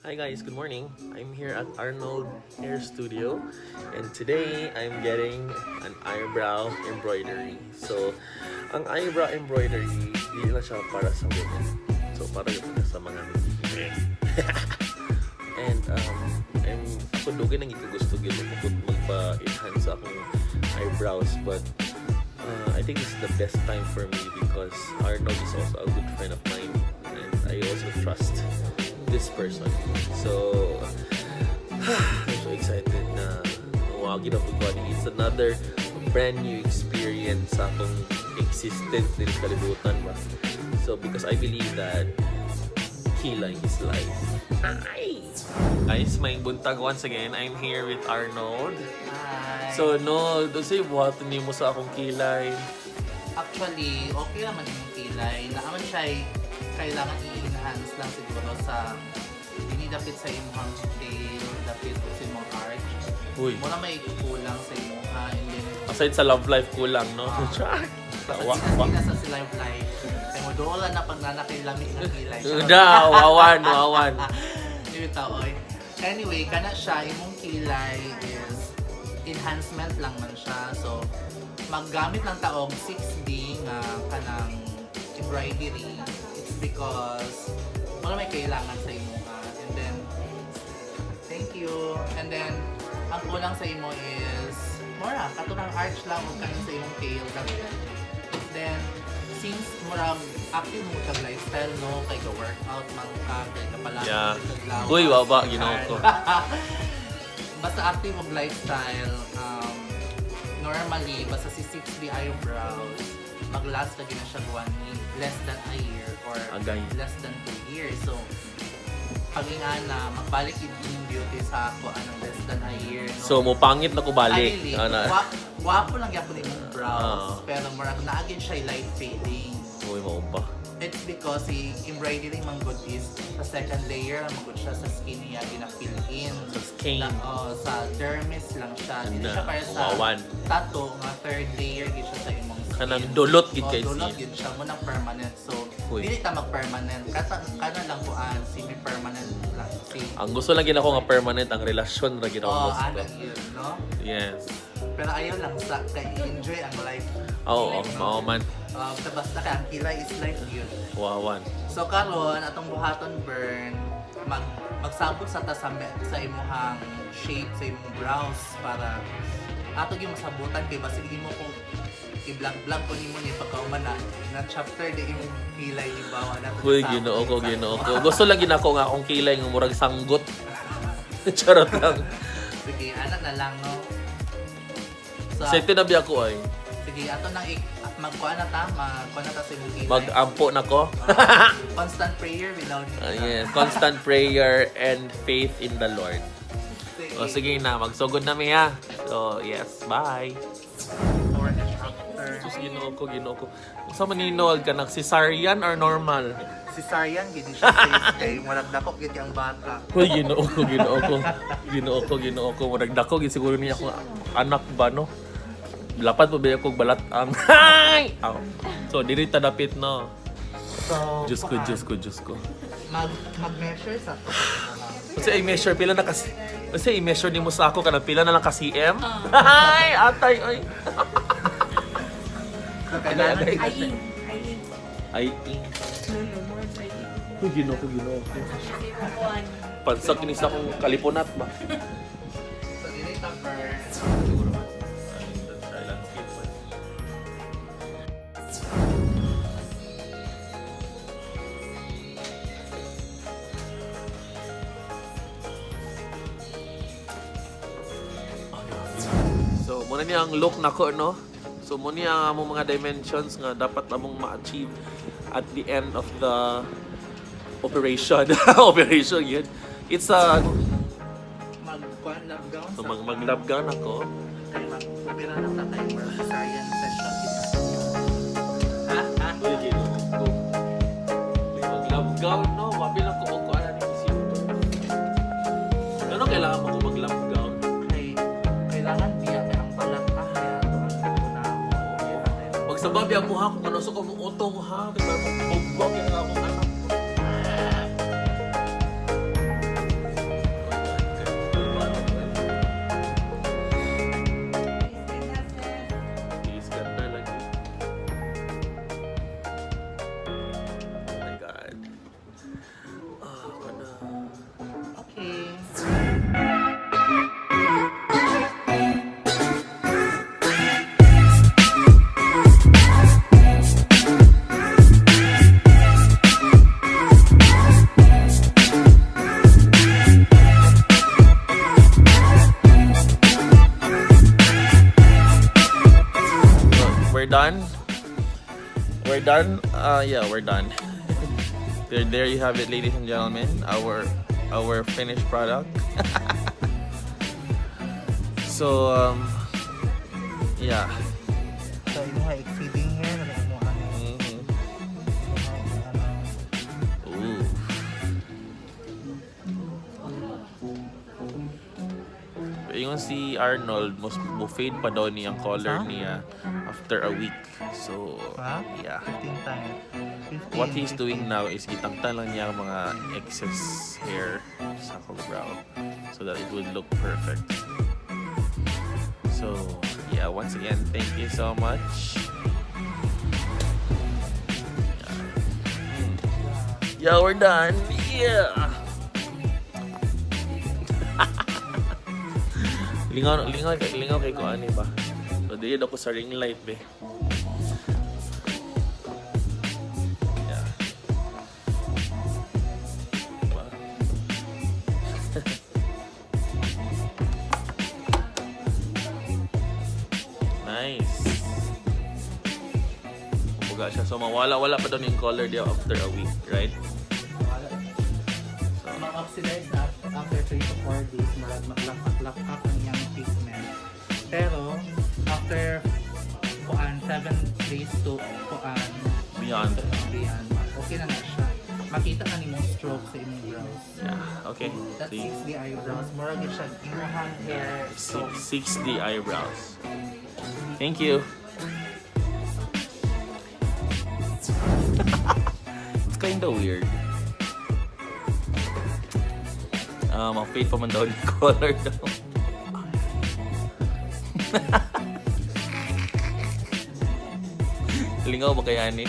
Hi guys, good morning. I'm here at Arnold Hair Studio and today I'm getting an eyebrow embroidery. So, ang eyebrow embroidery, di lang siya para sa women. So, para yun sa mga men. And I'm ako dugay nang gusto gyud magpa-enhance sa akong eyebrows, but I think this is the best time for me because Arnold is also a good friend of mine and I also trust this person. So, I'm so excited na wagi na po. It's another brand new experience sa akong existence din sa kalibutan ba. So, because I believe that kilay is life. Ay! Guys, maayong buntag once again. I'm here with Arnold. Hi. So, no, doon sa'yo, buhaton nimo sa akong kilay. Actually, okay naman yung kilay. Naaman siya ay kailangan i-enhance lang siguro sa hindi dapit sa imong tail, dapit sa imong arch. Uy. Muna may kulang sa imuha and then Aside sa love life kulang, no? Ah. Basta Wa, wa. wa, sa sila yung life. Kaya mo doon na pag nanakilami ng kilay. Da, wawan, wawan. Di ba, oy? Anyway, kana siya, imong kilay is enhancement lang man siya. So, maggamit lang taog 6D nga kanang embroidery. It's because wala may kailangan sa imo ha. And then, thank you. And then, ang kulang sa imo is, mura, katunang arch lang ug kanin sa imong tail. Then, since murag active mo kag lifestyle, no, kay ga workout man ka, kay ka pala Uy, waba, Ginoo ko. Basta active og lifestyle, normally basta si 6D eyebrows, mag-last ka gina siya 1 year, less than a year or Agay. Less than 2 years. So pag na magbalik yung beauty sa ako anong less than a year, no? So, mo pangit na ko balik. Ay, dili. Ano? Wapo lang gyapon imong brows, Ah. pero murag naagin siya light fading. Uy, mao ba? It's because si embroidery man gud is sa second layer man gud siya sa skin niya gina-fill in. Sa skin. Na, oh, sa dermis lang siya. Dili Na, siya para sa wawan. tattoo nga third layer gid siya sa imong skin. Kanang dulot gid Oh, kay dulot siya. gid siya mo nang permanent. So Uy. dili ta mag-permanent. Kata kana lang kuan semi-permanent lang si Ang gusto lang gid ako nga permanent ang relasyon ra gid ako Oh, gusto. ana yun, no? Yes. Pero ayaw lang sa kay enjoy ang life. Oo, mao man. Basta kay ang kilay is life yun. Wawan. So karon atong buhaton burn, magsabot sa ta sa imuhang shape sa imong brows para ato gyud masabutan kay basig imo kung i-vlog-vlog ko nimo ni pagkauman na na chapter di imong kilay ni bawa na. Uy, Ginoo ko, Ginoo ko. Gusto lang gid ako nga akong kilay nga murag sanggot. Charot lang. Sige, ana na lang, no. So, Excited na biya ko ay. Sige, ato nang magkuha na ta, magkuha na ta sa imong kilay. Mag-ampo na ko. Constant prayer without Ah, yes, constant prayer and faith in the Lord. Sige. O sige na, magsugod na mi ha. So, yes, bye. Our instructor. Sus, Ginoo ko, Ginoo ko. Unsa man ni Noel ka cesarean or normal? Cesarean gid siya sis kay murag dako gid ang bata. Uy, Ginoo ko, Ginoo ko. Ginoo ko, Ginoo ko. Murag dako gid siguro niya ako anak ba, no? Lapad po ba ako balat ang Ay! Aw. So, diri ta dapit, no. So, Diyos ko, kuan, Diyos ko, Diyos ko. Mag-measure sa to. Kasi i-measure pila na kasi. Kasi i-measure nimo sa ako kanang pila na lang ka cm. Ay, atay ay. So, kailangan Agay, gid agay. siya. Ay, Ay, ing. no, more ay. Uy, Ginoo ko, Ginoo ko. One. Pansak ni sa akong kalipunat ba? So, dili ta burn. Siguro man. Ay, that's landscape man. So, muna niya ang look nako, no? So, muna niya ang among mga dimensions nga dapat among ma-achieve at the end of the operation. Operation, yun. It's a Mag-kuan love gown. So, mag-love gown ako. Kay mag-ubira na ta kay for cesarean session kita. Ha? Ha? Uy, Ginoo ko. Uy, mag-love gown, no? Wabi lang ko og kuan ni isip. Ano kailangan mo ko mag-love gown? Kay kailangan biya kay ang balat ah kaya ato ang unahon. Magsabab ya mo ha kung ano sa ko mo utong ha, kay para mo bugbog yung akong anak. Are done? Yeah, we're done. There you have it, ladies and gentlemen. Our finished product. So, yeah. So imuha exceeding hair na imuha ni imuha ano. Ooh. Ingon si Arnold, mas mo fade pa daw niya ang color Huh? niya after a week. So, Ha? yeah. 15 times. 15, What he's doing 15. now is gitangtan lang niya ang mga excess hair sa akong brow so that it would look perfect. So, yeah, once again, thank you so much. Yeah. Yeah, we're done. Yeah. Lingaw, lingaw, lingaw kay ko ani ba? So, dili ako sa ring light, be. Yeah. Diba? Nice. Kumbaga siya. So, mawala-wala pa daw yung color niya after a week, right? Wala. So, Ma-oxidize na after 3 to 4 days, murag maglak-lak ang iyang pigment. Pero after kuan 7 days to kuan beyond. beyond, okay na na siya. Makita na nimong stroke sa imong brows. Yeah. Okay. That's See? 6D eyebrows. Murag yun siya imuhang hair stroke. 6D eyebrows. Thank you. It's kinda weird. Ang fade pa man daw ni color daw. Lingaw ba kaya ni?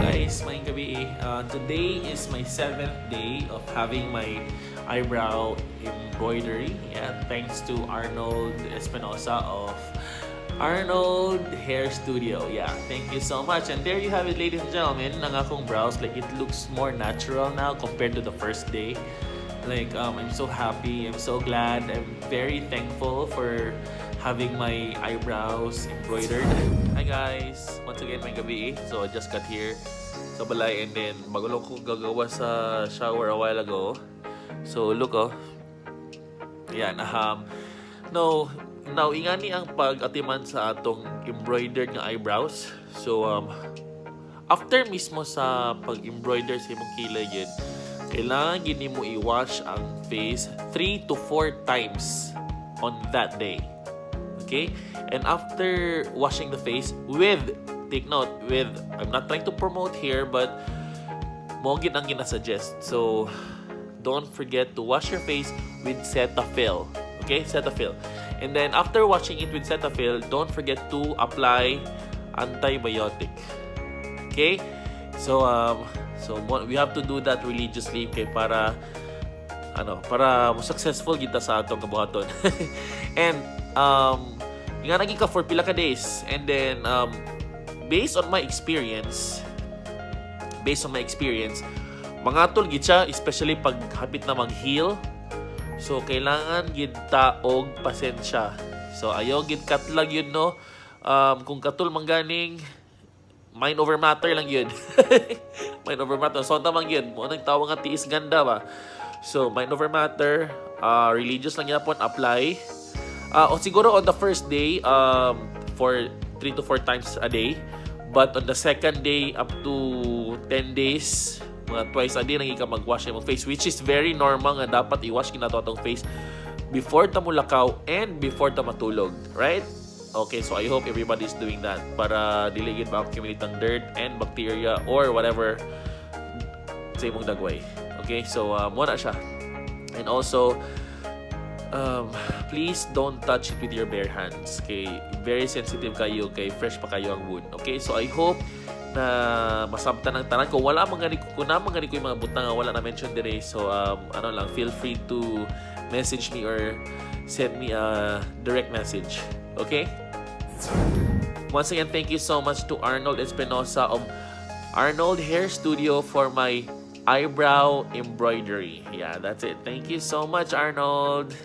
Guys, maayong gabi eh. Today is my seventh day of having my eyebrow embroidery. Yeah, thanks to Arnold Espinosa of Arnold Hair Studio. Yeah, thank you so much. And there you have it, ladies and gentlemen. Ang akong brows, like, it looks more natural now compared to the first day. Like, I'm so happy. I'm so glad. I'm very thankful for having my eyebrows embroidered. Hi guys! Once again, maayong gabi eh. So, I just got here sa balay and then bago lang ko gagawa sa shower a while ago. So, look oh. Ayan, no, now, ingani ang pag-atiman sa atong embroidered nga eyebrows. So, after mismo sa pag-embroider sa imong kilay gid, kailangan gid nimo i-wash ang face 3 to 4 times on that day. Okay? And after washing the face with, take note, with, I'm not trying to promote here, but mao gid ang ginasuggest. So, don't forget to wash your face with Cetaphil. Okay? Cetaphil. And then, after washing it with Cetaphil, don't forget to apply antibiotic. Okay? So, we have to do that religiously kay para ano, para mo successful kita sa atong kabuhaton. And nga naging ka for pila ka days and then based on my experience, mangatol gid siya, especially pag hapit na mag-heal. So kailangan gid ta og pasensya. So ayaw gid katlag yun, no. Kung katul man ganing, mind over matter lang yun. Mind over matter. So, tamang yun. Mao nang tawag nga tiis ganda ba? So, mind over matter, religious lang yapon, apply. O siguro on the first day, for 3 to 4 times a day. But on the second day, up to 10 days, mga twice a day, nang ka mag-wash imong face, which is very normal nga dapat i-wash kinato atong face before ta mulakaw and before ta matulog. Right? Okay, so I hope everybody's doing that para dili gid ma-accumulate ang dirt and bacteria or whatever sa imong dagway. Okay, so mao na siya. And also, please don't touch it with your bare hands. Okay, very sensitive kaayo kay fresh pa kaayo ang wound. Okay, so I hope na masabtan ang tanan. Kung naa man gani koy mga butang nga wala na mention dire, so ano lang, feel free to message me or send me a direct message. Okay? Once again, thank you so much to Arnold Espinosa of Arnold Hair Studio for my eyebrow embroidery. Yeah, that's it. Thank you so much, Arnold.